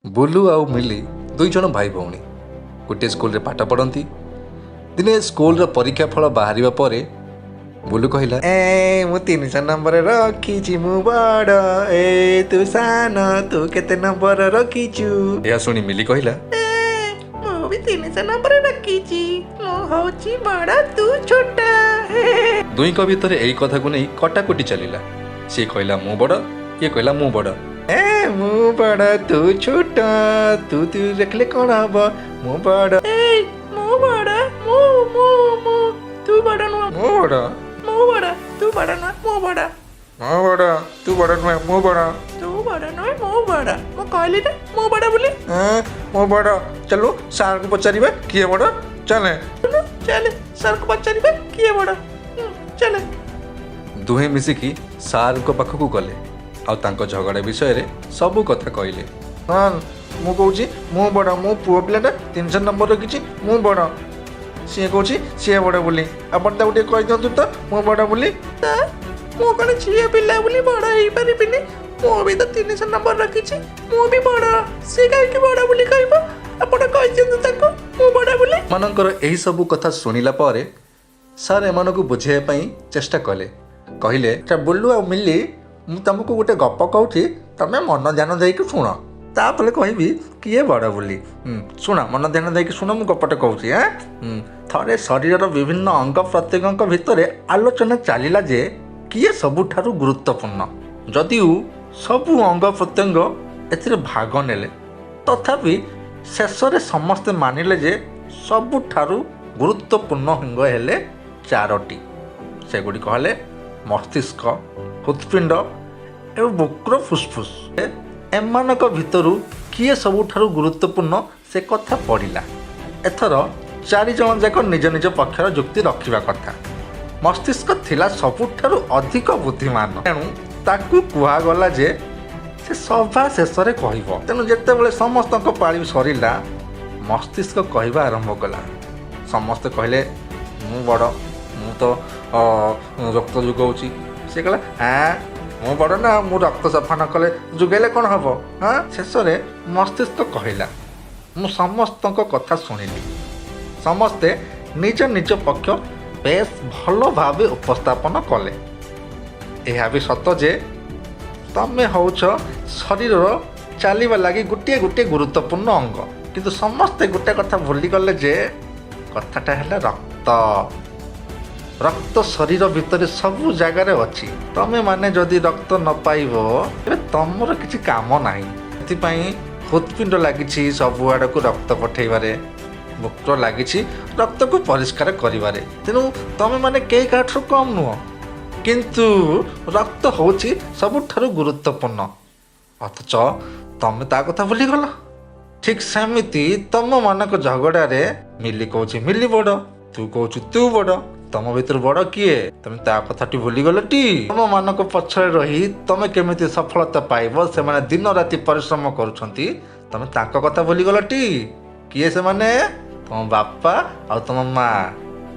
ବୁଲୁ ଆଉ ମିଲି ଦୁଇ ଜଣ ଭାଇ ଭଉଣୀ ଗୋଟିଏ ସ୍କୁଲରେ ପାଠ ପଢ଼ନ୍ତି। ଦିନେ ସ୍କୁଲର ପରୀକ୍ଷା ଫଳ ବାହାରିବା ପରେ ବୁଲୁ କହିଲା, ଏ ମୁଁ 300 ନମ୍ବର ରଖିଛି, ମୁଁ ବଡ଼। ଏ ତୁ ସାନ, ତୁ କେତେ ନମ୍ବର ରଖିଛୁ? ଏହା ଶୁଣି ମିଲି କହିଲା, ଏ ମୁଁ ବି 300 ନମ୍ବର ରଖିଛି, ମୁଁ ହଉଛି ବଡ଼, ତୁ ଛୋଟ। ଦୁହିଁଙ୍କ ଭିତରେ ଏହି କଥାକୁ ନେଇ କଟାକଟି ଚାଲିଲା। ସିଏ କହିଲା ମୁଁ ବଡ଼, ଇଏ କହିଲା ମୁଁ ବଡ଼। ଏ ମୁଁ ବଡ଼, ତୁ ଛୋଟ, ତୁ ତୁ ରଖିଲେ କ'ଣ ହବ? ମୁଁ ବଡ଼। ଏଇ ମୁଁ ବଡ଼, ମୁଁ ମୁଁ ମୁଁ, ତୁ ବଡ଼ ନୁହଁ। ମୁଁ ବଡ଼। ମୁଁ ବଡ଼, ତୁ ବଡ଼ ନୁହଁ, ମୁଁ ବଡ଼। ମୁଁ ବଡ଼, ତୁ ବଡ଼ ନୁହେଁ, ମୁଁ ବଡ଼। ତୁ ବଡ଼ ନୁହେଁ, ମୁଁ ବଡ଼। ମୁଁ କହିଲି ନା ମୁଁ ବଡ଼ ବୋଲି। ଏଁ, ମୁଁ ବଡ଼। ଚାଲୁ, ସାର୍ଙ୍କୁ ପଚାରିବା କିଏ ବଡ଼। ଚାଲେ। ଚାଲେ, ସାର୍ଙ୍କୁ ପଚାରିବା କିଏ ବଡ଼। ଚାଲେ। ଦୁହେଁ ମିଶିକି ସାର୍ଙ୍କ ପାଖକୁ ଗଲେ ଆଉ ତାଙ୍କ ଝଗଡ଼ା ବିଷୟରେ ସବୁ କଥା କହିଲେ। ହଁ, ମୁଁ କହୁଛି ମୁଁ ବଡ଼, ମୁଁ ପୁଅ ପିଲାଟା, 300 ନମ୍ବର ରଖିଛି, ମୁଁ ବଡ଼। ସିଏ କହୁଛି ସିଏ ବଡ଼ ବୋଲି। ଆପଣ ତାକୁ ଟିକେ କହିଦିଅନ୍ତୁ ତ ମୁଁ ବଡ଼ ବୋଲି। ମୁଁ କ'ଣ ଝିଅ ପିଲା ବୋଲି ବଡ଼ ହେଇପାରିବିନି? ମୁଁ ବି ତ 300 ନମ୍ବର ରଖିଛି, ମୁଁ ବି ବଡ଼। ସିଏ କାହିଁକି ବଡ଼ ବୋଲି କହିବ? ଆପଣ କହିଦିଅନ୍ତୁ ତାକୁ ମୁଁ ବଡ଼ ବୋଲି। ଏମାନଙ୍କର ଏହି ସବୁ କଥା ଶୁଣିଲା ପରେ ସାର୍ ଏମାନଙ୍କୁ ବୁଝାଇବା ପାଇଁ ଚେଷ୍ଟା କଲେ। କହିଲେ, ଆଚ୍ଛା ବୁଲୁ ଆଉ ମିଲି, ମୁଁ ତମକୁ ଗୋଟେ ଗପ କହୁଛି, ତମେ ମନ ଧ୍ୟାନ ଦେଇକି ଶୁଣ, ତାପରେ କହିବି କିଏ ବଡ଼ ବୋଲି। ଶୁଣ, ମନ ଧ୍ୟାନ ଦେଇକି ଶୁଣ, ମୁଁ ଗପଟେ କହୁଛି। ଆଁ ଥରେ ଶରୀରର ବିଭିନ୍ନ ଅଙ୍ଗ ପ୍ରତ୍ୟଙ୍ଗଙ୍କ ଭିତରେ ଆଲୋଚନା ଚାଲିଲା ଯେ କିଏ ସବୁଠାରୁ ଗୁରୁତ୍ୱପୂର୍ଣ୍ଣ। ଯଦିଓ ସବୁ ଅଙ୍ଗ ପ୍ରତ୍ୟଙ୍ଗ ଏଥିରେ ଭାଗ ନେଲେ, ତଥାପି ଶେଷରେ ସମସ୍ତେ ମାନିଲେ ଯେ ସବୁଠାରୁ ଗୁରୁତ୍ୱପୂର୍ଣ୍ଣ ଅଙ୍ଗ ହେଲେ ଚାରୋଟି। ସେଗୁଡ଼ିକ ହେଲେ ମସ୍ତିଷ୍କ, ହୃତ୍ପିଣ୍ଡ ଏବଂ ବକ୍ର ଫୁସଫୁସ। ଏମାନଙ୍କ ଭିତରୁ କିଏ ସବୁଠାରୁ ଗୁରୁତ୍ୱପୂର୍ଣ୍ଣ ସେ କଥା ପଡ଼ିଲା। ଏଥର ଚାରିଜଣ ଯାକ ନିଜ ନିଜ ପକ୍ଷର ଯୁକ୍ତି ରଖିବା କଥା। ମସ୍ତିଷ୍କ ଥିଲା ସବୁଠାରୁ ଅଧିକ ବୁଦ୍ଧିମାନ, ତେଣୁ ତାକୁ କୁହାଗଲା ଯେ ସେ ସଭା ଶେଷରେ କହିବ। ତେଣୁ ଯେତେବେଳେ ସମସ୍ତଙ୍କ ପାଳି ସରିଲା, ମସ୍ତିଷ୍କ କହିବା ଆରମ୍ଭ କଲା। ସମସ୍ତେ କହିଲେ ମୁଁ ବଡ଼, ମୁଁ ତ ରକ୍ତ ଯୋଗାଉଛି। ସେ କହିଲା, ଆଁ ମୁଁ ବଡ଼ ନା, ମୁଁ ରକ୍ତ ସଫା ନ କଲେ ଯୋଗାଇଲେ କ'ଣ ହେବ? ହଁ, ଶେଷରେ ମସ୍ତିଷ୍କ କହିଲା, ମୁଁ ସମସ୍ତଙ୍କ କଥା ଶୁଣିଲି, ସମସ୍ତେ ନିଜ ନିଜ ପକ୍ଷ ବେଶ ଭଲ ଭାବେ ଉପସ୍ଥାପନ କଲେ। ଏହା ବି ସତ ଯେ ତମେ ହେଉଛ ଶରୀରର ଚାଲିବା ଲାଗି ଗୋଟିଏ ଗୋଟିଏ ଗୁରୁତ୍ୱପୂର୍ଣ୍ଣ ଅଙ୍ଗ। କିନ୍ତୁ ସମସ୍ତେ ଗୋଟେ କଥା ଭୁଲିଗଲେ ଯେ କଥାଟା ହେଲା ରକ୍ତ। ରକ୍ତ ଶରୀର ଭିତରେ ସବୁ ଜାଗାରେ ଅଛି। ତମେ ମାନେ ଯଦି ରକ୍ତ ନ ପାଇବ, ତେବେ ତମର କିଛି କାମ ନାହିଁ। ସେଥିପାଇଁ ହୃତ୍ପିଣ୍ଡ ଲାଗିଛି ସବୁ ଆଡ଼କୁ ରକ୍ତ ପଠେଇବାରେ, ବୃକ୍କ ଲାଗିଛି ରକ୍ତକୁ ପରିଷ୍କାର କରିବାରେ। ତେଣୁ ତମେ ମାନେ କେହି କାହାଠାରୁ କମ୍ ନୁହଁ, କିନ୍ତୁ ରକ୍ତ ହେଉଛି ସବୁଠାରୁ ଗୁରୁତ୍ୱପୂର୍ଣ୍ଣ, ଅଥଚ ତମେ ତା କଥା ଭୁଲିଗଲ। ଠିକ୍ ସେମିତି ତମ ମାନଙ୍କ ଝଗଡ଼ାରେ ମିଲି କହୁଛି ମିଲି ବଡ଼, ତୁ କହୁଛୁ ତୁ ବଡ଼। ତମ ଭିତରୁ ବଡ଼ କିଏ? ତମେ ତା କଥାଟି ଭୁଲିଗଲଟି। ତମ ମାନଙ୍କ ପଛରେ ରହି ତମେ କେମିତି ସଫଳତା ପାଇବ ସେମାନେ ଦିନ ରାତି ପରିଶ୍ରମ କରୁଛନ୍ତି, ତମେ ତାଙ୍କ କଥା ଭୁଲିଗଲଟି। କିଏ ସେମାନେ? ତମ ବାପା ଆଉ ତମ ମା।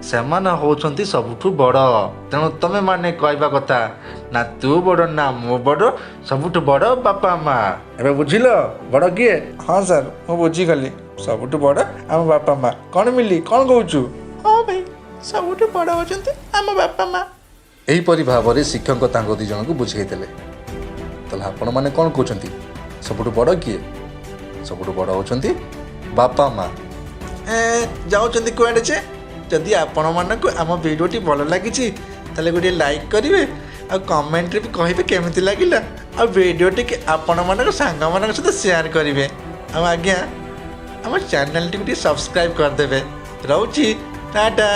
ସେମାନେ ହେଉଛନ୍ତି ସବୁଠୁ ବଡ଼। ତେଣୁ ତମେ ମାନେ କହିବା କଥା ନା ତୁ ବଡ଼ ନା ମୁଁ ବଡ଼, ସବୁଠୁ ବଡ଼ ବାପା ମା। ଏବେ ବୁଝିଲ ବଡ଼ କିଏ? ହଁ ସାର୍, ମୁଁ ବୁଝିଗଲି, ସବୁଠୁ ବଡ଼ ଆମ ବାପା ମା। କ'ଣ ମିଲି, କ'ଣ କହୁଛୁ? ହଁ ଭାଇ, ସବୁଠୁ ବଡ଼ ହେଉଛନ୍ତି ଆମ ବାପା ମା। ଏହିପରି ଭାବରେ ଶିକ୍ଷକ ତାଙ୍କ ଦୁଇ ଜଣଙ୍କୁ ବୁଝେଇଦେଲେ। ତାହେଲେ ଆପଣମାନେ କ'ଣ କହୁଛନ୍ତି, ସବୁଠୁ ବଡ଼ କିଏ? ସବୁଠୁ ବଡ଼ ହେଉଛନ୍ତି ବାପା ମା। ଏ ଯାଉଛନ୍ତି କୁଆଡ଼େ ଯେ? ଯଦି ଆପଣମାନଙ୍କୁ ଆମ ଭିଡ଼ିଓଟି ଭଲ ଲାଗିଛି, ତାହେଲେ ଗୋଟିଏ ଲାଇକ୍ କରିବେ ଆଉ କମେଣ୍ଟରେ ବି କହିବେ କେମିତି ଲାଗିଲା, ଆଉ ଭିଡ଼ିଓଟିକି ଆପଣମାନଙ୍କ ସାଙ୍ଗମାନଙ୍କ ସହିତ ସେୟାର କରିବେ, ଆଉ ଆଜ୍ଞା ଆମ ଚ୍ୟାନେଲଟିକୁ ଟିକେ ସବସ୍କ୍ରାଇବ୍ କରିଦେବେ। ରହୁଛି, ଟାଟା।